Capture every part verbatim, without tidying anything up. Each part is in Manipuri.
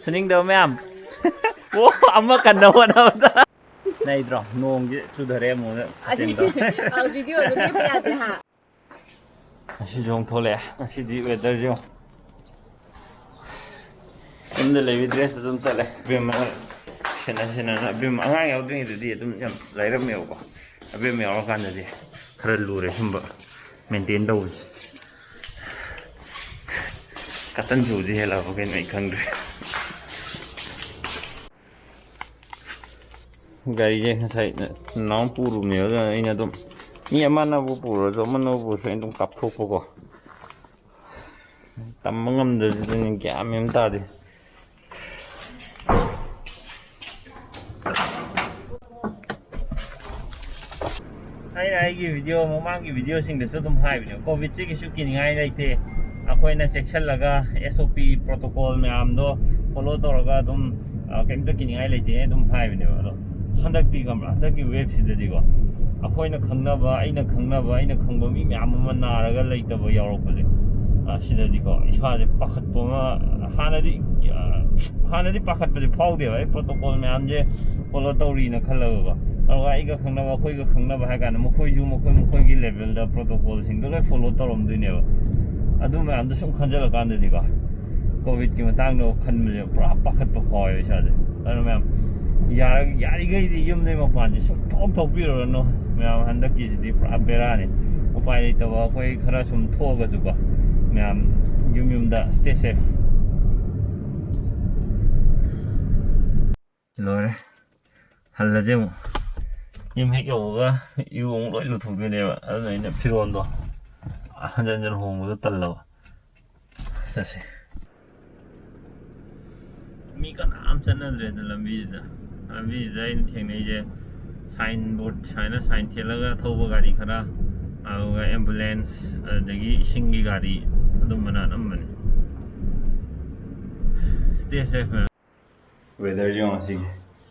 ꯁꯨꯅꯤꯡꯗꯕ ꯃꯌꯥꯝ꯫ ꯑꯣ, ꯑꯃ ꯀꯟꯅ ꯍꯣꯠꯅꯕꯗ꯫ ꯅꯩꯗ꯭ꯔꯣ? ꯅꯣꯡꯁꯦ ꯆꯨꯊꯔꯦ ꯑꯃꯨꯛ꯫ ꯑꯗꯨꯗꯤ, ꯁꯇꯤꯟꯗꯣ꯫ ꯑ, ꯚꯤꯗꯤꯑꯣ ꯑꯗꯨꯝ ꯂꯦꯞꯄ ꯌꯥꯗꯦ, ꯍꯥ? ꯉꯁꯤꯁꯨ ꯑꯃꯨꯛ ꯊꯣꯛꯂꯛꯑꯦ꯫ ꯉꯁꯤꯗꯤ ꯋꯦꯗꯔꯁꯦ ꯌꯦꯡꯉꯣ꯫ ꯌꯨꯝꯗ ꯂꯩꯕ ꯗ꯭ꯔꯦꯁ ꯑꯗꯨꯝ ꯆꯠꯂꯦ꯫ ꯑꯕꯦꯝꯃ ꯁꯦꯟꯅ ꯁꯦꯟꯅꯅ, ꯑꯕꯦꯝꯃ ꯑꯉꯥꯡ ꯌꯥꯎꯗ꯭ꯔꯤꯉꯩꯗꯗꯤ ꯑꯗꯨꯝ ꯌꯥꯝ ꯂꯥꯏꯔꯝꯃꯦꯕꯀꯣ꯫ ꯑꯕꯦꯝꯃ ꯌꯥꯎꯔꯀꯥꯟꯗꯗꯤ ꯈꯔ ꯂꯨꯔꯦ ꯁꯨꯝꯕ ꯃꯦꯟꯇꯦꯟ ꯇꯧꯕꯁꯦ꯫ ꯀꯇꯟ ꯆꯨꯕꯁꯦ ꯍꯦꯜꯂꯛꯑꯕ ꯀꯩꯅꯣ ꯑꯩ ꯈꯪꯗ꯭ꯔꯦ꯫ ꯒꯥꯔꯤꯁꯦ ꯉꯁꯥꯏ ꯅꯅꯥꯎ ꯄꯨꯔꯨꯕꯅꯦꯕ, ꯑꯗꯨꯅ ꯑꯩꯅ ꯑꯗꯨꯝ ꯃꯤ ꯑꯃꯅꯕꯨ ꯄꯨꯔꯁꯨ ꯑꯃꯅꯕꯨ ꯄꯨꯔꯁꯨ ꯑꯩꯅ ꯑꯗꯨꯝ ꯀꯥꯞꯊꯣꯛꯄꯀꯣ꯫ ꯇꯝꯕ ꯉꯝꯗꯕꯁꯤꯗꯅꯤ, ꯒ꯭ꯌꯥꯟ ꯃꯦꯟ ꯑꯃ ꯇꯥꯗꯦ꯫ ꯑꯩꯅ ꯑꯩꯒꯤ ꯚꯤꯗꯤꯑꯣ, ꯃꯃꯥꯡꯒꯤ ꯚꯤꯗꯤꯑꯣꯁꯤꯡꯗꯁꯨ ꯑꯗꯨꯝ ꯍꯥꯏꯕꯅꯦ, ꯀꯣꯚꯤꯗꯁꯦ ꯀꯩꯁꯨ ꯀꯤꯅꯤꯡꯉꯥꯏ ꯂꯩꯇꯦ꯫ ꯑꯩꯈꯣꯏꯅ ꯆꯦꯛꯁꯤꯜꯂꯒ, ꯑꯦꯁ ꯑꯣ ꯄꯤ ꯄ꯭ꯔꯣꯇꯣꯀꯣꯜ ꯃꯌꯥꯝꯗꯣ ꯐꯣꯂꯣ ꯇꯧꯔꯒ ꯑꯗꯨꯝ, ꯑ, ꯀꯩꯝꯇ ꯀꯤꯅꯤꯡꯉꯥꯏ ꯂꯩꯇꯦ ꯑꯗꯨꯝ ꯍꯥꯏꯕꯅꯦꯕ꯫ ꯑꯗꯣ ꯍꯟꯗꯛꯇꯤ ꯈꯪꯕ꯭ꯔꯥ, ꯍꯟꯗꯛꯀꯤ ꯋꯦꯕꯁꯤꯗꯗꯤꯀꯣ, ꯑꯩꯈꯣꯏꯅ ꯈꯪꯅꯕ, ꯑꯩꯅ ꯈꯪꯅꯕ, ꯑꯩꯅ ꯈꯪꯕ ꯃꯤ ꯃꯌꯥꯝ ꯑꯃ ꯅꯥꯔꯒ ꯂꯩꯇꯕ ꯌꯥꯎꯔꯛꯄꯁꯦ, ꯑ, ꯁꯤꯗꯗꯤꯀꯣ ꯏꯁꯥꯁꯦ ꯄꯥꯈꯠꯄ ꯑꯃ, ꯍꯥꯟꯅꯗꯤ, ꯑ, ꯍꯥꯟꯅꯗꯤ ꯄꯥꯈꯠꯄꯁꯦ ꯐꯥꯎꯗꯦꯕ, ꯑꯩ ꯄ꯭ꯔꯣꯇꯣꯀꯣꯜ ꯃꯌꯥꯝꯁꯦ ꯐꯣꯂꯣ ꯇꯧꯔꯤꯅ ꯈꯜꯂꯒꯀꯣ꯫ ꯑꯗꯨꯒ ꯑꯩꯒ ꯈꯪꯅꯕ, ꯑꯩꯈꯣꯏꯒ ꯈꯪꯅꯕ ꯍꯥꯏ ꯀꯥꯟꯗ ꯃꯈꯣꯏꯁꯨ ꯃꯈꯣꯏ ꯃꯈꯣꯏꯒꯤ ꯂꯦꯚꯦꯜꯗ ꯄ꯭ꯔꯣꯇꯣꯀꯣꯜꯁꯤꯡꯗꯣ ꯂꯣꯏ ꯐꯣꯂꯣ ꯇꯧꯔꯝꯗꯣꯏꯅꯦꯕ꯫ ꯑꯗꯨ ꯃꯌꯥꯝꯗꯣ ꯁꯨꯝ ꯈꯟꯖꯜꯂꯀꯥꯟꯗꯗꯤꯀꯣ, ꯀꯣꯚꯤꯗꯀꯤ ꯃꯇꯥꯡꯗ ꯈꯟꯕꯁꯦ ꯄꯨꯔꯥ ꯄꯥꯈꯠꯄ ꯐꯥꯎꯋꯦꯕ ꯏꯁꯥꯁꯦ꯫ ꯑꯗꯨꯅ ꯃꯌꯥꯝ, ꯌꯥꯔ-, ꯌꯥꯔꯤꯈꯩꯗꯤ ꯌꯨꯝꯗꯩ ꯃꯄꯥꯟꯁꯦ ꯁꯨꯡꯊꯣꯛ ꯊꯣꯛꯄꯤꯔꯨꯔꯅꯨ ꯃꯌꯥꯝ꯫ ꯍꯟꯗꯛꯀꯤꯁꯤꯗꯤ ꯄꯨꯔꯥ ꯕꯦꯔꯥꯅꯤ꯫ ꯎꯄꯥꯏ ꯂꯩꯇꯕ ꯑꯩꯈꯣꯏ ꯈꯔ ꯁꯨꯝ ꯊꯣꯛꯑꯒꯁꯨꯀꯣ, ꯃꯌꯥꯝ ꯌꯨꯝ ꯌꯨꯝꯗ stay safe꯫ ꯂꯣꯏꯔꯦ꯫ ꯍꯜꯂꯁꯦ ꯑꯃꯨꯛ꯫ ꯌꯨꯝ ꯍꯦꯛ ꯌꯧꯕꯒ ꯏꯔꯨ ꯑꯃꯨꯛ ꯂꯣꯏ ꯂꯨꯊꯣꯛꯇꯣꯏꯅꯦꯕ꯫ ꯑꯗꯨꯅ ꯑꯩꯅ ꯐꯤꯔꯣꯟꯗꯣ ꯍꯟꯖꯟ ꯍꯟꯖꯟ ꯍꯣꯡꯕꯗꯣ ꯇꯜꯂꯕ꯫ ꯆꯠꯁꯦ꯫ ꯃꯤ ꯀꯅꯥꯝ ꯆꯠꯅꯗ꯭ꯔꯦꯗ ꯂꯝꯕꯤꯁꯤꯗ꯫ ꯂꯝꯕꯤꯁꯤꯗ ꯑꯩꯅ ꯊꯦꯡꯅꯩꯁꯦ sign board, ꯁꯨꯃꯥꯏꯅ sign ꯊꯦꯠꯂꯒ ꯊꯧꯕ ꯒꯥꯔꯤ ꯈꯔ, ꯑꯗꯨꯒ ambulance, ꯑꯗꯨꯗꯒꯤ ꯏꯁꯤꯡꯒꯤ ꯒꯥꯔꯤ, ꯑꯗꯨꯝꯕꯅ ꯑꯅꯝꯕꯅꯤ꯫ Stay safe, man. Weather ꯌꯦꯡꯉꯣ ꯉꯁꯤꯒꯤ꯫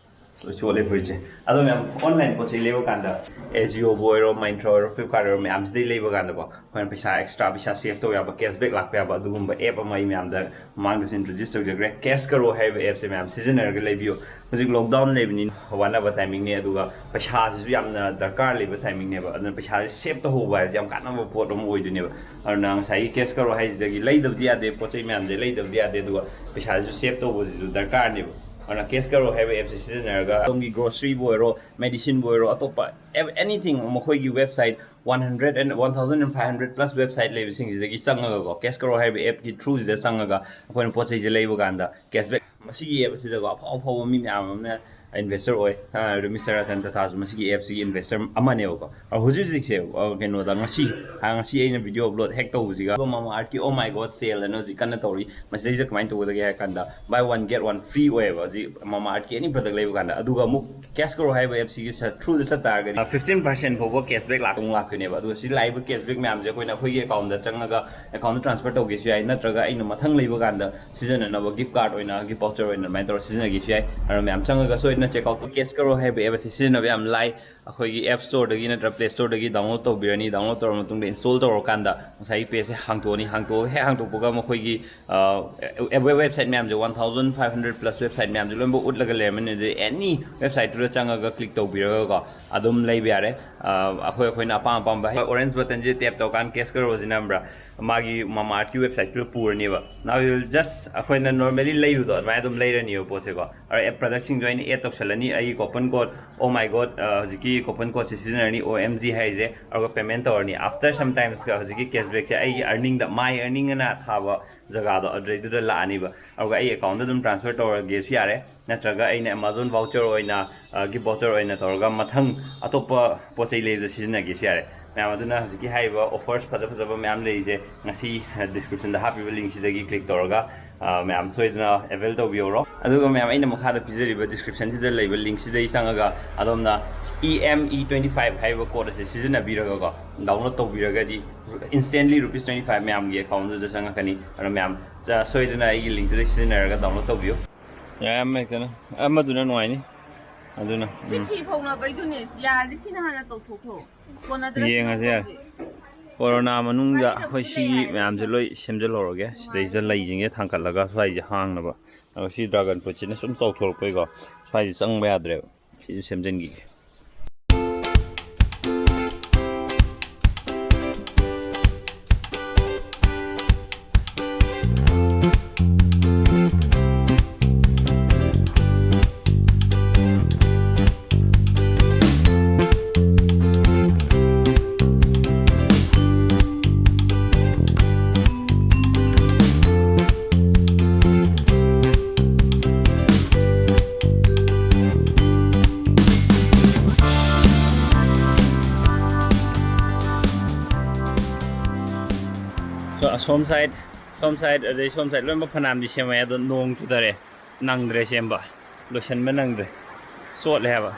ꯂꯣꯏ ꯆꯣꯠꯂꯦ ꯐꯨꯔꯤꯠꯁꯦ꯫ ꯑꯗꯣ ꯃꯌꯥꯝ, ꯑꯣꯟꯂꯥꯏꯟ ꯄꯣꯠ ꯆꯩ ꯂꯩꯕ ꯀꯥꯟꯗ, ꯑꯦꯖꯤꯑꯣꯕꯨ ꯑꯣꯏꯔꯣ, ꯃꯥꯏꯟꯇ꯭ꯔꯥ ꯑꯣꯏꯔꯣ, ꯐ꯭ꯂꯤꯞꯀꯥꯔꯠ ꯑꯣꯏꯔꯣ, ꯃꯌꯥꯝꯁꯤꯗꯩ ꯂꯩꯕ ꯀꯥꯟꯗꯀꯣ, ꯑꯩꯈꯣꯏꯅ ꯄꯩꯁꯥ ꯑꯦꯛꯁꯇ꯭ꯔꯥ, ꯄꯩꯁꯥ ꯁꯦꯞ ꯇꯧ ꯌꯥꯕ, ꯀꯦꯁꯕꯦꯛ ꯂꯥꯛꯄ ꯌꯥꯕ ꯑꯗꯨꯒꯨꯝꯕ ꯑꯦꯞ ꯑꯃ ꯑꯩ ꯃꯌꯥꯝꯗ ꯃꯃꯥꯡꯗꯁꯨ ꯏꯟꯇ꯭ꯔꯣꯗ꯭ꯌꯨꯁ ꯇꯧꯖꯈ꯭ꯔꯦ꯫ ꯀꯦꯁ ꯀꯔꯣ ꯍꯥꯏꯔꯤꯕ ꯑꯦꯞꯁꯦ ꯃꯌꯥꯝ ꯁꯤꯖꯤꯟꯅꯔꯒ ꯂꯩꯕꯤꯌꯨ꯫ ꯍꯧꯖꯤꯛ ꯂꯣꯛꯗꯥꯎꯟ ꯂꯩꯕꯅꯤꯅ ꯋꯥꯅꯕ ꯇꯥꯏꯃꯤꯡꯅꯦ, ꯑꯗꯨꯒ ꯄꯩꯁꯥꯁꯤꯁꯨ ꯌꯥꯝꯅ ꯗꯔꯀꯥꯔ ꯂꯩꯕ ꯇꯥꯏꯃꯤꯡꯅꯦꯕ꯫ ꯑꯗꯨꯅ ꯄꯩꯁꯥꯁꯦ ꯁꯦꯞ ꯇꯧꯍꯧꯕ ꯍꯥꯏꯕꯁꯦ ꯌꯥꯝ ꯀꯥꯟꯅꯕ ꯄꯣꯠ ꯑꯃ ꯑꯣꯏꯗꯣꯏꯅꯦꯕ꯫ ꯑꯗꯨꯅ ꯉꯁꯥꯏꯒꯤ ꯀꯦꯁ ꯀꯔꯣ ꯍꯥꯏꯁꯤꯗꯒꯤ ꯂꯩꯗꯕꯗꯤ ꯌꯥꯗꯦ, ꯄꯣꯠ ꯆꯩ ꯃꯌꯥꯝꯁꯦ ꯂꯩꯗꯕꯗꯤ ꯌꯥꯗꯦ, ꯑꯗꯨꯒ ꯄꯩꯁꯥꯁꯤꯁꯨ ꯁꯦꯞ ꯇꯧꯕꯁꯤꯁꯨ ꯗꯔꯀꯥꯔꯅꯦꯕ꯫ ꯑꯗꯨꯅ ꯀꯦꯁ ꯀꯔꯣ ꯍꯥꯏꯕ ꯑꯦꯞꯁꯦ ꯁꯤꯖꯤꯟꯅꯔꯒ ꯑꯗꯣꯝꯒꯤ ꯒ꯭ꯔꯣꯁꯔꯤꯕꯨ ꯑꯣꯏꯔꯣ, ꯃꯦꯗꯤꯁꯤꯟꯕꯨ ꯑꯣꯏꯔꯣ, ꯑꯇꯣꯞꯄ ꯑꯦꯅꯤꯊꯤꯡ, ꯃꯈꯣꯏꯒꯤ website one hundred and one thousand and five hundred plus website ꯂꯩꯕꯁꯤꯡꯁꯤꯗꯒꯤ ꯆꯪꯉꯒꯀꯣ, ꯀꯦꯁ ꯀꯔꯣ ꯍꯥꯏꯕ ꯑꯦꯞꯀꯤ ꯊ꯭ꯔꯨꯁꯤꯗ ꯆꯪꯉꯒ ꯑꯩꯈꯣꯏꯅ ꯄꯣꯠ ꯆꯩꯁꯦ ꯂꯩꯕ ꯀꯥꯟꯗ ꯀꯦꯁꯕꯦꯛ꯫ ꯃꯁꯤꯒꯤ ꯑꯦꯞ ꯑꯁꯤꯗꯀꯣ, ꯑꯐꯥꯎ ꯑꯐꯥꯎꯕ ꯃꯤ ꯃꯌꯥꯝ ꯑꯃꯅ ꯏꯟꯚꯦꯁꯇꯔ ꯑꯣꯏ꯫ ꯁꯝꯅ ꯍꯥꯏꯔꯕꯗ ꯃꯤꯁꯇꯔ ꯔꯇꯟ ꯇꯥꯇꯥꯁꯨ ꯃꯁꯤꯒꯤ ꯑꯦꯞꯁꯤꯒꯤ ꯏꯟꯚꯦꯁꯇꯔ ꯑꯃꯅꯦꯕꯀꯣ꯫ ꯑꯗꯣ ꯍꯧꯖꯤꯛ ꯍꯧꯖꯤꯛꯁꯦ, ꯑ, ꯀꯩꯅꯣꯗ, ꯉꯁꯤ, ꯑ, ꯉꯁꯤ ꯑꯩꯅ ꯚꯤꯗꯤꯑꯣ ꯑꯞꯂꯣꯗ ꯍꯦꯛ ꯇꯧꯕꯁꯤꯒ ꯃꯥꯃꯥ ꯑꯥꯔꯠꯀꯤ ꯑꯣ ꯃꯥꯏ ꯒꯣꯗ ꯁꯦꯜ ꯑꯅ ꯍꯧꯖꯤꯛ ꯀꯟꯅ ꯇꯧꯔꯤ꯫ ꯃꯁꯤꯗꯩꯁꯤꯗ ꯀꯃꯥꯏꯅ ꯇꯧꯒꯗꯒꯦ ꯍꯥꯏ ꯀꯥꯟꯗ, buy one get one free ꯑꯣꯏꯌꯦꯕ ꯍꯧꯖꯤꯛ ꯃꯥꯃꯥ ꯑꯥꯔꯠꯀꯤ ꯑꯦꯅꯤ ꯄ꯭ꯔꯗꯛ ꯂꯩꯕ ꯀꯥꯟꯗ꯫ ꯑꯗꯨꯒ ꯑꯃꯨꯛ ꯀꯦꯁ ꯀꯔꯣ ꯍꯥꯏꯕ ꯑꯦꯞꯁꯤꯒꯤ ꯊ꯭ꯔꯨꯗ ꯆꯠ ꯇꯥꯔꯒꯗꯤ, ꯐꯤꯐꯇꯤꯟ ꯄꯥꯔꯁꯦꯟ ꯐꯥꯎꯕ ꯀꯦꯁꯕꯦꯛ ꯂꯥꯛꯇꯧ ꯂꯥꯛꯇꯣꯏꯅꯦꯕ꯫ ꯑꯗꯨꯒ ꯁꯤ ꯂꯥꯛꯏꯕ ꯀꯦꯁꯕꯦꯛ ꯃꯌꯥꯝꯁꯦ ꯑꯩꯈꯣꯏꯅ ꯑꯩꯈꯣꯏꯒꯤ ꯑꯦꯀꯥꯎꯟꯗ ꯆꯪꯉꯒ ꯑꯦꯀꯥꯎꯟꯗ ꯇ꯭ꯔꯥꯟꯁꯐꯔ ꯇꯧꯒꯦꯁꯨ ꯌꯥꯏ, ꯅꯠꯇ꯭ꯔꯒ ꯑꯩꯅ ꯃꯊꯪ ꯂꯩꯕ ꯀꯥꯟꯗ ꯁꯤꯖꯤꯟꯅꯅꯕ ꯒꯤꯐ ꯀꯥꯔꯗ ꯑꯣꯏꯅ, ꯒꯤꯐ ꯚꯥꯎꯆꯔ ꯑꯣꯏꯅ ꯑꯗꯨꯃꯥꯏꯅ ꯇꯧꯔꯒ ꯁꯤꯖꯤꯟꯅꯒꯦꯁꯨ ꯌꯥꯏ꯫ ꯑꯗꯨꯅ ꯃꯌꯥꯝ ꯆꯪꯉꯒ ꯁꯣꯏꯗꯅ ꯆꯦꯛ ꯑꯥꯎꯠ ꯇꯧ꯫ ꯀꯦꯁ ꯀꯔꯣ ꯍꯥꯏꯕ ꯑꯦꯞ ꯑꯁꯤ ꯁꯤꯖꯤꯟꯅꯕ ꯌꯥꯝ ꯂꯥꯏ꯫ ꯑꯩꯈꯣꯏꯒꯤ ꯑꯦꯞ ꯁ꯭ꯇꯣꯔꯗꯒꯤ ꯅꯠꯇ꯭ꯔꯒ ꯄ꯭ꯂꯦ ꯁ꯭ꯇꯣꯔꯗꯒꯤ ꯗꯥꯎꯟꯂꯣꯗ ꯇꯧꯕꯤꯔꯅꯤ꯫ ꯗꯥꯎꯟꯂꯣꯗ ꯇꯧꯔꯕ ꯃꯇꯨꯡꯗ ꯏꯟꯁꯇꯣꯜ ꯇꯧꯔꯀꯥꯟꯗ ꯉꯁꯥꯏꯒꯤ ꯄꯦꯖꯁꯦ ꯍꯥꯡꯇꯣꯛꯑꯅꯤ꯫ ꯍꯥꯡꯇꯣꯛꯑꯒ ꯍꯦꯛ ꯍꯥꯡꯇꯣꯛꯄꯒ ꯃꯈꯣꯏꯒꯤ, ꯑ, ꯋꯦꯕ, ꯋꯦꯕꯁꯥꯏꯠ ꯃꯌꯥꯝꯁꯦ, one thousand five hundred plus website ꯃꯌꯥꯝꯁꯦ ꯂꯣꯏꯅꯃꯛ ꯎꯠꯂꯒ ꯂꯩꯔꯝꯃꯅꯤ꯫ ꯑꯗꯨꯗꯤ ꯑꯦꯅꯤ ꯋꯦꯕꯁꯥꯏꯠꯇꯨꯗ ꯆꯪꯉꯒ ꯀ꯭ꯂꯤꯛ ꯇꯧꯕꯤꯔꯒꯀꯣ ꯑꯗꯨꯝ ꯂꯩꯕ ꯌꯥꯔꯦ꯫ ꯑ, ꯑꯩꯈꯣꯏ, ꯑꯩꯈꯣꯏꯅ ꯑꯄꯥꯝ ꯑꯄꯥꯝꯕ, ꯑꯣꯔꯦꯟꯖ ꯕꯇꯟꯁꯦ ꯇꯦꯞ ꯇꯧꯔꯀꯥꯟꯗ ꯀꯦꯁ ꯀꯔꯣꯁꯦ ꯅꯝꯕ꯭ꯔꯥ, ꯃꯥꯒꯤ ꯃꯥꯃꯥ ꯑꯥꯔꯠꯀꯤ ꯋꯦꯕꯁꯥꯏꯠꯇꯨꯗ ꯄꯨꯔꯅꯦꯕ꯫ Now you will just, ꯑꯩꯈꯣꯏꯅ normally ꯂꯩꯕꯗꯣ ꯑꯗꯨꯃꯥꯏꯅ ꯑꯗꯨꯝ ꯂꯩꯔꯅꯤꯕ ꯄꯣꯠꯁꯦꯀꯣ꯫ ꯑꯗꯣ ꯑꯦꯞ ꯄ꯭ꯔꯗꯛꯁꯤꯡꯗꯣ ꯑꯩꯅ ꯑꯦꯗ ꯇꯧꯁꯜꯂꯅꯤ꯫ ꯑꯩꯒꯤ ꯀꯣꯄꯟ ꯀꯣꯗ, ꯑꯣ ꯃꯥꯏ ꯒꯣꯗ, ꯍꯧꯖꯤꯛꯀꯤ ꯀꯣꯄꯟ ꯀꯣꯗꯁꯦ ꯁꯤꯖꯤꯟꯅꯔꯅꯤ, ꯑꯣ ꯑꯦꯝ ꯖꯤ ꯍꯥꯏꯁꯦ꯫ ꯑꯗꯨꯒ ꯄꯦꯃꯦꯟ ꯇꯧꯔꯅꯤ꯫ After some timesꯀ ꯍꯧꯖꯤꯛꯀꯤ ꯀꯦꯁꯕꯦꯛꯁꯦ ꯑꯩꯒꯤ ꯑꯔꯅꯤꯡꯗ, ꯃꯥꯏ ꯑꯔꯅꯤꯡ ꯑꯅ ꯊꯥꯕ ꯖꯒꯥꯗꯣ ꯑꯗꯨꯗꯩꯗꯨꯗ ꯂꯥꯛꯑꯅꯤꯕ꯫ ꯑꯗꯨꯒ ꯑꯩ ꯑꯦꯀꯥꯎꯟꯗ ꯑꯗꯨꯝ ꯇ꯭ꯔꯥꯟꯁꯐꯔ ꯇꯧꯔꯒꯦꯁꯨ ꯌꯥꯔꯦ, ꯅꯠꯇ꯭ꯔꯒ ꯑꯩꯅ ꯑꯦꯃꯥꯖꯣꯟ ꯚꯥꯎꯆꯔ ꯑꯣꯏꯅ, ꯒꯤꯐ ꯚꯥꯎꯆꯔ ꯑꯣꯏꯅ ꯇꯧꯔꯒ ꯃꯊꯪ ꯑꯇꯣꯞꯄ ꯄꯣꯠ ꯆꯩ ꯂꯩꯕꯗ ꯁꯤꯖꯤꯟꯅꯒꯦꯁꯨ ꯌꯥꯔꯦ꯫ ꯃꯌꯥꯝ ꯑꯗꯨꯅ ꯍꯧꯖꯤꯛꯀꯤ ꯍꯥꯏꯔꯤꯕ ꯑꯣꯐꯔꯁ ꯐꯖ ꯐꯖꯕ ꯃꯌꯥꯝ ꯂꯩꯔꯤꯁꯦ ꯉꯁꯤ ꯗꯤꯁꯀ꯭ꯔꯤꯞꯁꯟꯗ ꯍꯥꯞꯄꯤꯕ ꯂꯤꯡꯁꯤꯗꯒꯤ ꯀ꯭ꯂꯤꯛ ꯇꯧꯔꯒ, ꯑ, ꯃꯌꯥꯝ ꯁꯣꯏꯗꯅ ꯑꯦꯕꯦꯜ ꯇꯧꯕꯤꯍꯧꯔꯣ꯫ ꯑꯗꯨꯒ ꯃꯌꯥꯝ, ꯑꯩꯅ ꯃꯈꯥꯗ ꯄꯤꯖꯔꯤꯕ ꯗꯤꯁꯀ꯭ꯔꯤꯞꯁꯟꯁꯤꯗ ꯂꯩꯕ ꯂꯤꯡꯁꯤꯗꯒꯤ ꯆꯪꯉꯒ ꯑꯗꯣꯝꯅ E M E twenty five ꯍꯥꯏꯔꯤꯕ ꯀꯣꯗ ꯑꯁꯦ ꯁꯤꯖꯤꯟꯅꯕꯤꯔꯒꯀꯣ, download ꯇꯧꯕꯤꯔꯒꯗꯤ instantly rupees twenty five ꯃꯌꯥꯝꯒꯤ ꯑꯦꯀꯥꯎꯟꯗꯨꯗ ꯆꯪꯉꯛꯀꯅꯤ꯫ ꯑꯗꯨꯅ ꯃꯌꯥꯝ, ꯆ-, ꯁꯣꯏꯗꯅ ꯑꯩꯒꯤ ꯂꯤꯡꯇꯨꯗ ꯁꯤꯖꯤꯟꯅꯔꯒ ꯗꯥꯎꯟꯂꯣꯗ ꯇꯧꯕꯤꯌꯨ꯫ ꯌꯥꯏ, ꯑꯃ ꯍꯦꯛꯇꯅ, ꯑꯃꯗꯨꯅ ꯅꯨꯡꯉꯥꯏꯅꯤ꯫ ꯑꯗꯨꯅ ꯁꯤ ꯎꯝ꯫ ꯐꯤ ꯐꯧꯅꯕꯩꯗꯨꯅꯦ꯫ ꯌꯥꯔꯗꯤ ꯁꯤꯅ ꯍꯥꯟꯅ ꯇꯧꯊꯣꯛꯈ꯭ꯔꯣ꯫ ꯀꯣꯟꯅꯗ꯭ꯔꯁꯨ ꯌꯦꯡꯉꯁꯦ ꯌꯥꯔꯦ꯫ ꯇꯧꯊꯣꯛꯈ꯭ꯔꯣ꯫ ꯀꯣꯔꯣꯅꯥ ꯃꯅꯨꯡꯗ ꯃꯔꯤꯗꯕꯨꯗꯤ ꯑꯩꯈꯣꯏ ꯁꯤꯒꯤ ꯂꯩ ꯍꯥꯏꯌꯦ꯫ ꯃꯌꯥꯝꯁꯦ ꯂꯣꯏ ꯁꯦꯝꯖꯤꯜꯍꯧꯔꯒꯦ꯫ ꯁꯤꯗꯩꯁꯤꯗ ꯂꯩꯁꯤꯡꯁꯦ ꯊꯥꯡꯀꯠꯂꯒ ꯁ꯭ꯋꯥꯏꯁꯦ ꯍꯥꯡꯅꯕ꯫ ꯑꯗꯣ ꯁꯤ dragon fruitꯁꯤꯅ ꯁꯨꯝ ꯆꯥꯎꯊꯣꯔꯛꯄꯩꯀꯣ ꯁ꯭ꯋꯥꯏꯁꯦ ꯆꯪꯕ ꯌꯥꯗ꯭ꯔꯦꯕ꯫ ꯁꯤꯁꯨ ꯁꯦꯝꯖꯤꯟꯈꯤꯒꯦ꯫ ꯁꯣꯝ ꯁꯥꯏꯠ, ꯁꯣꯝ ꯁꯥꯏꯠ, ꯑꯗꯩ ꯁꯣꯝ ꯁꯥꯏꯠ ꯂꯣꯏꯅꯃꯛ ꯐꯅꯌꯥꯝꯗꯤ ꯁꯦꯝꯃꯛꯑꯦ, ꯑꯗꯣ ꯅꯣꯡ ꯆꯨꯊꯔꯦ, ꯅꯪꯗ꯭ꯔꯦ ꯁꯦꯝꯕ, ꯂꯣꯏꯁꯟꯕ ꯅꯪꯗ꯭ꯔꯦ, ꯆꯣꯠꯂꯦ ꯍꯥꯏꯕ꯫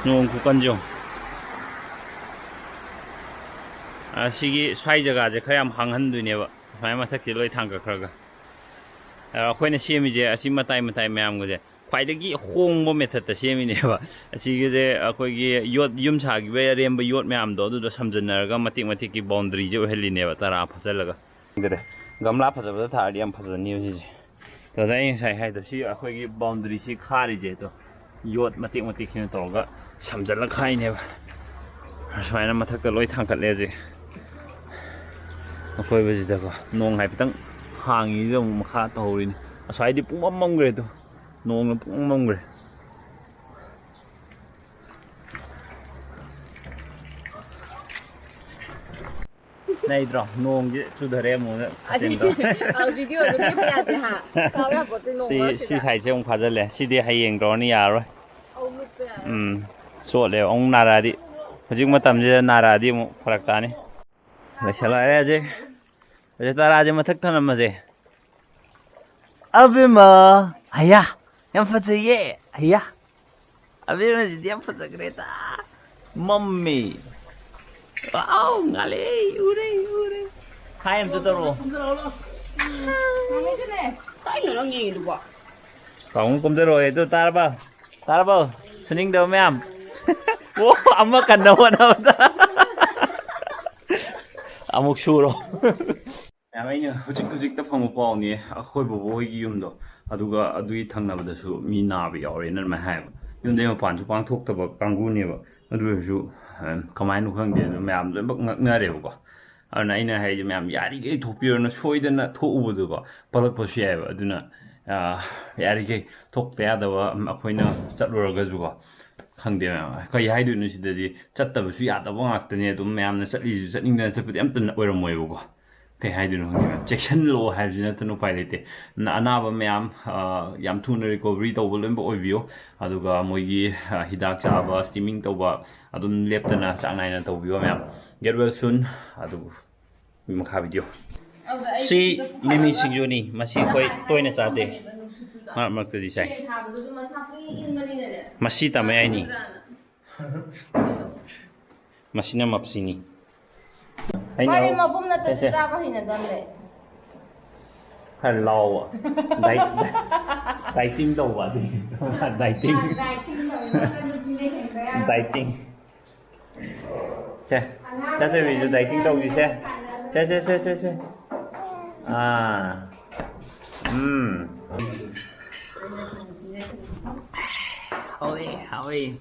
ꯅꯣꯡ ꯈꯨꯀꯟꯁꯦ ꯌꯦꯡꯉꯣ꯫ ꯑꯁꯤꯒꯤ ꯁ꯭ꯋꯥꯏ ꯖꯒꯥꯁꯦ ꯈꯔ ꯌꯥꯝ ꯍꯥꯡꯍꯟꯗꯣꯏꯅꯦꯕ, ꯁꯨꯃꯥꯏꯅ ꯃꯊꯛꯁꯦ ꯂꯣꯏ ꯊꯥꯡꯒꯠꯈ꯭ꯔꯒ꯫ ꯑ, ꯑꯩꯈꯣꯏꯅ ꯁꯦꯝꯃꯤꯁꯦ ꯑꯁꯤ ꯃꯇꯥꯏ ꯃꯇꯥꯏ ꯃꯌꯥꯝꯒꯁꯦ ꯈ꯭ꯋꯥꯏꯗꯒꯤ ꯍꯣꯡꯕ methodꯇ ꯁꯦꯝꯃꯤꯅꯦꯕ꯫ ꯑꯁꯤꯒꯤꯁꯦ ꯑꯩꯈꯣꯏꯒꯤ ꯌꯣꯠ, ꯌꯨꯝ ꯁꯥꯈꯤꯕꯒꯤ ꯑꯔꯦꯝꯕ ꯌꯣꯠ ꯃꯌꯥꯝꯗꯣ ꯑꯗꯨꯗꯣ ꯁꯝꯖꯟꯅꯔꯒ ꯃꯇꯦꯛ ꯃꯇꯦꯛꯀꯤ boundaryꯁꯦ ꯑꯣꯏꯍꯜꯂꯤꯅꯦꯕ, ꯇꯔꯥ ꯐꯖꯜꯂꯒ꯫ ꯈꯪꯗ꯭ꯔꯦ, ꯒꯝꯂꯥ ꯐꯖꯕꯗ ꯊꯥꯔꯗꯤ ꯌꯥꯝ ꯐꯖꯅꯤꯕ ꯁꯤꯁꯦ꯫ ꯑꯗꯨꯗ ꯑꯩ ꯉꯁꯥꯏ ꯍꯥꯏꯗꯣ, ꯁꯤ ꯑꯩꯈꯣꯏꯒꯤ boundaryꯁꯤ ꯈꯥꯔꯤꯁꯦ ꯑꯗꯣ, ꯌꯣꯠ ꯃꯇꯦꯛ ꯃꯇꯦꯛꯁꯤꯅ ꯇꯧꯔꯒ ꯁꯝꯖꯜꯂ ꯈꯥꯏꯅꯦꯕ꯫ ꯁꯨꯃꯥꯏꯅ ꯃꯊꯛꯇ ꯂꯣꯏ ꯊꯥꯡꯀꯠꯂꯦ ꯍꯧꯖꯤꯛ꯫ ꯑꯀꯣꯏꯕꯁꯤꯗꯀꯣ ꯅꯣꯡ ꯍꯥꯏꯐꯦꯠꯇꯪ ꯍꯥꯡꯉꯤꯁꯤꯗ ꯑꯃꯨꯛ ꯃꯈꯥ ꯇꯧꯍꯧꯔꯤꯅꯤ꯫ ꯑꯁ꯭ꯋꯥꯏꯗꯤ ꯄꯨꯡꯃꯝ ꯃꯝꯈ꯭ꯔꯦ ꯑꯗꯣ, ꯅꯣꯡꯅ ꯄꯨꯡꯃꯝ ꯃꯝꯈ꯭ꯔꯦ꯫ ꯅꯩꯗ꯭ꯔꯣ? ꯅꯣꯡꯁꯦ ꯆꯨꯊꯔꯦ ꯑꯃꯨꯛ꯫ ꯑꯗꯤ, ꯑ, videoꯗꯣ ꯂꯦꯞꯄ ꯌꯥꯗꯦ ꯍꯥ? ꯁꯥꯎ ꯌꯥꯄꯣꯠꯇꯦ ꯅꯣꯡ ꯁꯤ, ꯃꯔꯛꯁꯤꯗ꯫ ꯁꯤ sideꯁꯦ ꯑꯃꯨꯛ ꯐꯥꯖꯤꯜꯂꯦ꯫ ꯁꯤꯗꯤ ꯍꯌꯦꯡ ꯇꯧꯔꯅꯤ, ꯌꯥꯔꯔꯣꯏ꯫ ꯑꯧ, ꯂꯨꯞꯄ ꯌꯥꯔꯣꯏ꯫ ꯎꯝ, ꯆꯣꯠꯂꯦꯕ꯫ ꯑꯃꯨꯛ ꯅꯥꯔꯛꯑꯗꯤ, ꯍꯧꯖꯤꯛ ꯃꯇꯝꯁꯤꯗ ꯅꯥꯔꯛꯑꯗꯤ ꯑꯃꯨꯛ ꯐꯔꯛ ꯇꯥꯅꯤ꯫ ꯂꯣꯏꯁꯤꯜꯂꯛꯑꯦ ꯍꯧꯖꯤꯛ꯫ ꯍꯧꯖꯤꯛ ꯇꯔꯥꯁꯦ ꯃꯊꯛ ꯊꯅꯝꯃꯁꯦ꯫ ꯑꯕꯦꯝꯃ! ꯑꯌꯥ! ꯌꯥꯝ ꯐꯖꯩꯌꯦ! ꯑꯌꯥ! ꯑꯕꯦꯝꯃꯁꯤꯗꯤ ꯌꯥꯝ ꯐꯖꯈ꯭ꯔꯦꯗ! ꯃꯝꯃꯤ! Wow! ꯉꯥꯜꯂꯦ! ꯎꯔꯦ! ꯎꯔꯦ! Hi ꯑꯝꯇ ꯇꯧꯔꯛꯑꯣ꯫ ꯀꯥꯏꯗꯅꯣ ꯅꯪ ꯌꯦꯡꯉꯤꯗꯨꯕꯣ? ꯄꯥꯕꯨꯡ ꯀꯨꯝꯊꯔꯛꯑꯣ ꯑꯗꯨ ꯇꯥꯔꯕ? ꯇꯥꯔꯕꯣ? ꯁꯨꯅꯤꯡꯗꯕ ꯃꯌꯥꯝ꯫ ꯑꯣ, ꯑꯃ ꯀꯟꯅ ꯍꯣꯠꯅꯕꯗ꯫ ꯑꯃꯨꯛ ꯁꯨꯔꯣ꯫ ꯃꯌꯥꯝ, ꯑꯩꯅ ꯍꯧꯖꯤꯛ ꯍꯧꯖꯤꯛꯇ ꯐꯪꯕ ꯄꯥꯎꯅꯤ, ꯑꯩꯈꯣꯏ ꯕꯣꯕꯣ ꯍꯣꯏꯒꯤ ꯌꯨꯝꯗꯣ, ꯑꯗꯨꯒ ꯑꯗꯨꯒꯤ ꯊꯪꯅꯕꯗꯁꯨ ꯃꯤ ꯅꯥꯕ ꯌꯥꯎꯔꯦꯅ ꯑꯗꯨꯃꯥꯏꯅ ꯍꯥꯏꯌꯦꯕ꯫ ꯌꯨꯝꯗꯩ ꯃꯄꯥꯟꯁꯨ ꯄꯥꯡꯊꯣꯛꯇꯕ ꯀꯥꯡꯕꯨꯅꯦꯕ꯫ ꯑꯗꯨ ꯑꯣꯏꯔꯁꯨ, ꯑ, ꯀꯃꯥꯏꯅꯣ ꯈꯪꯗꯦ, ꯑꯗꯨ ꯃꯌꯥꯝ ꯂꯣꯏꯅꯃꯛ ꯉꯛꯅꯔꯦꯕꯀꯣ꯫ ꯑꯗꯨꯅ ꯑꯩꯅ ꯍꯥꯏꯁꯦ, ꯃꯌꯥꯝ ꯌꯥꯔꯤꯈꯩ ꯊꯣꯛꯄꯤꯔꯨꯅꯨ, ꯁꯣꯏꯗꯅ ꯊꯣꯛꯎꯕꯗꯨꯀꯣ ꯄꯛꯂꯛꯄꯁꯨ ꯌꯥꯏꯑꯕ꯫ ꯑꯗꯨꯅ, ꯑ, ꯌꯥꯔꯤꯈꯩ ꯊꯣꯛꯇ ꯌꯥꯗꯕ, ꯎꯝ, ꯑꯩꯈꯣꯏꯅ ꯆꯠꯂꯨꯔꯒꯁꯨꯀꯣ, ꯈꯪꯗꯦ ꯃꯌꯥꯝ, ꯀꯩ ꯍꯥꯏꯗꯣꯏꯅꯣ, ꯁꯤꯗꯗꯤ ꯆꯠꯇꯕꯁꯨ ꯌꯥꯗꯕ ꯉꯥꯛꯇꯅꯦ꯫ ꯑꯗꯨꯝ ꯃꯌꯥꯝꯅ ꯆꯠꯂꯤꯁꯨ ꯆꯠꯅꯤꯡꯗꯅ ꯆꯠꯄꯗꯤ ꯑꯝꯇ ꯑꯣꯏꯔꯝꯃꯣꯏꯕꯀꯣ꯫ ꯀꯩ ꯍꯥꯏꯗꯣꯏꯅꯣ ꯈꯪꯗꯦ ꯃꯌꯥꯝ, ꯆꯦꯛꯁꯤꯟꯂꯣ ꯍꯥꯏꯕꯁꯤ ꯅꯠꯇꯅ ꯎꯄꯥꯏ ꯂꯩꯇꯦ꯫ ꯅ-, ꯑꯅꯥꯕ ꯃꯌꯥꯝ, ꯑ, ꯌꯥꯝ ꯊꯨꯅ ꯔꯤꯀꯣꯕꯔꯤ ꯇꯧꯕ ꯂꯣꯏꯅꯃꯛ ꯑꯣꯏꯕꯤꯌꯣ꯫ ꯑꯗꯨꯒ ꯃꯣꯏꯒꯤ, ꯑ, ꯍꯤꯗꯥꯛ ꯆꯥꯕ, ꯁ꯭ꯇꯤꯃꯤꯡ ꯇꯧꯕ, ꯑꯗꯨꯝ ꯂꯦꯞꯇꯅ ꯆꯥꯡ ꯅꯥꯏꯅ ꯇꯧꯕꯤꯌꯣ ꯃꯌꯥꯝ꯫ Get well soon꯫ ꯑꯗꯨ ꯃꯈꯥ ꯚꯤꯗꯤꯑꯣ꯫ ꯁꯤ ꯃꯤꯃꯤ ꯁꯤꯡꯖꯨꯅꯤ꯫ ꯃꯁꯤ ꯑꯩꯈꯣꯏ ꯇꯣꯏꯅ ꯆꯥꯗꯦ, ꯃꯔꯛ ꯃꯔꯛꯇꯗꯤ ꯆꯥꯏ꯫ ꯃꯁꯤ ꯇꯥꯃꯌꯥꯏꯅꯤ꯫ ꯃꯁꯤꯅ ꯃꯞꯁꯤꯅꯤ꯫ ꯑꯩꯅ ꯃꯥꯗꯤ ꯃꯄꯨꯝ ꯅꯠꯇꯗꯤ ꯁꯦ, ꯁꯦ꯫ ꯆꯥꯕ ꯍꯩꯅꯗꯕꯅꯦ꯫ ꯈꯔ ꯂꯥꯎꯕ꯫ ꯗꯥꯏ-, ꯗꯥꯏꯇꯤꯡ ꯇꯧꯕ ꯑꯗꯨꯒꯤ꯫ ꯗꯥꯏꯇꯤꯡ꯫ ꯑꯥ, ꯗꯥꯏꯇꯤꯡ ꯇꯧꯕ꯫ ꯗꯥꯏꯇꯤꯡ꯫ ꯁꯦ, ꯆꯠꯇꯕꯤꯁꯨ ꯗꯥꯏꯇꯤꯡ ꯇꯧꯈꯤꯁꯦ꯫ ꯁꯦ, ꯁꯦ, ꯁꯦ, ꯁꯦ, ꯁꯦ꯫ ꯑꯥ꯫ ꯎꯝ꯫ ꯍꯥꯎꯋꯦ, ꯍꯥꯎꯋꯦ꯫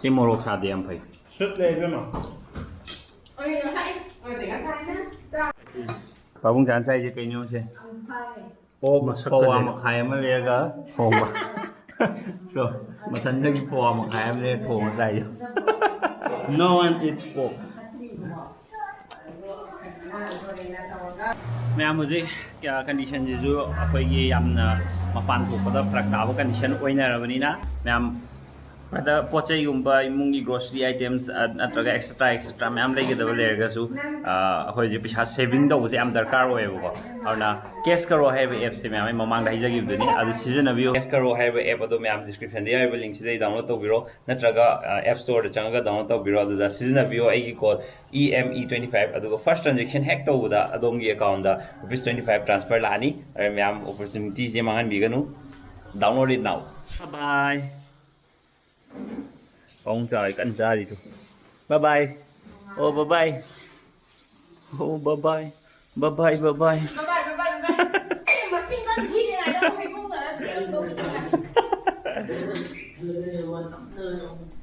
ꯁꯤ ꯃꯣꯔꯣꯛ ꯁꯥꯗꯦ, ꯌꯥꯝ ꯐꯩ꯫ ꯁꯨꯠ ꯂꯩ, ꯏꯕꯦꯝꯃ꯫ ꯄꯥꯕꯨꯡ ꯆꯥꯅ ꯆꯥꯏꯁꯦ ꯀꯩꯅꯣ ꯁꯦ? ꯑꯣꯛ ꯃꯁꯛ ꯄꯋꯥ ꯐꯖꯩ꯫ ꯃꯈꯥꯏ ꯑꯃ ꯂꯩꯔꯒ ꯊꯣꯡꯕ꯫ ꯁꯣ, ꯃꯊꯟꯗꯒꯤ ꯄꯋꯥ ꯃꯈꯥꯏ ꯑꯃ ꯂꯩꯔꯒ ꯊꯣꯡꯉ ꯆꯥꯏꯌꯣ꯫ No one eats pork. ꯃꯌꯥꯝ, ꯍꯧꯖꯤꯛ, ꯑ, ꯀꯟꯗꯤꯁꯟꯁꯤꯁꯨ ꯑꯩꯈꯣꯏꯒꯤ ꯌꯥꯝꯅ ꯃꯄꯥꯟ ꯊꯣꯛꯄꯗ ꯐꯔꯛ ꯇꯥꯕ ꯀꯟꯗꯤꯁꯟ ꯑꯣꯏꯅꯔꯕꯅꯤꯅ, ꯃꯌꯥꯝ, ꯑꯗ ꯄꯣꯠ ꯆꯩꯒꯨꯝꯕ, ꯏꯃꯨꯡꯒꯤ grocery items, ꯑ, ꯅꯠꯇ꯭ꯔꯒ extra extra ꯃꯌꯥꯝ ꯂꯩꯒꯗꯕ ꯂꯩꯔꯒꯁꯨ, ꯑ, ꯑꯩꯈꯣꯏꯁꯦ ꯄꯩꯁꯥ saving ꯇꯧꯕꯁꯦ ꯌꯥꯝ ꯗꯔꯀꯥꯔ ꯑꯣꯏꯌꯦꯕꯀꯣ꯫ ꯑꯗꯨꯅ Cash Karo ꯍꯥꯏꯔꯤꯕ appꯁꯦ ꯃꯌꯥꯝ ꯑꯩ ꯃꯃꯥꯡꯗ ꯍꯥꯏꯖꯈꯤꯕꯗꯨꯅꯤ, ꯑꯗꯨ ꯁꯤꯖꯤꯟꯅꯕꯤꯌꯨ꯫ Cash Karo ꯍꯥꯏꯔꯤꯕ app ꯑꯗꯣ ꯃꯌꯥꯝ descriptionꯗ ꯌꯥꯎꯔꯤꯕ linkꯁꯤꯗꯒꯤ download ꯇꯧꯕꯤꯔꯣ, ꯅꯠꯇ꯭ꯔꯒ, ꯑ, App Storeꯗ ꯆꯪꯉꯒ download ꯇꯧꯕꯤꯔꯣ꯫ ꯑꯗꯨꯗ ꯁꯤꯖꯤꯟꯅꯕꯤꯌꯣ ꯑꯩꯒꯤ code E M E twenty five, ꯑꯗꯨꯒ first transaction ꯍꯦꯛ ꯇꯧꯕꯗ ꯑꯗꯣꯝꯒꯤ accountꯗ rupees twenty five transfer ꯂꯥꯛꯑꯅꯤ꯫ ꯑꯗꯨꯅ ꯃꯌꯥꯝ opportunityꯁꯦ ꯃꯥꯡꯍꯟꯕꯤꯒꯅꯨ꯫ Download it now. Bye bye. ꯄꯥꯕꯨꯡ ꯆꯥꯎꯔꯤ ꯀꯟꯅ ꯆꯥꯔꯤꯗꯨ꯫ Bye bye. ꯑꯣ, bye bye. ꯑꯣ, bye bye. Bye bye, bye bye. ꯕꯥꯏ ꯕꯥꯏ, ꯕꯥꯏ ꯕꯥꯏ꯫ ꯑꯦ, ꯃꯁꯤꯡ ꯀꯟ ꯊꯤꯔꯤꯉꯩꯗ ꯑꯃꯨꯛ ꯍꯩꯕꯣꯡꯗ ꯆꯪꯗꯧꯕ꯫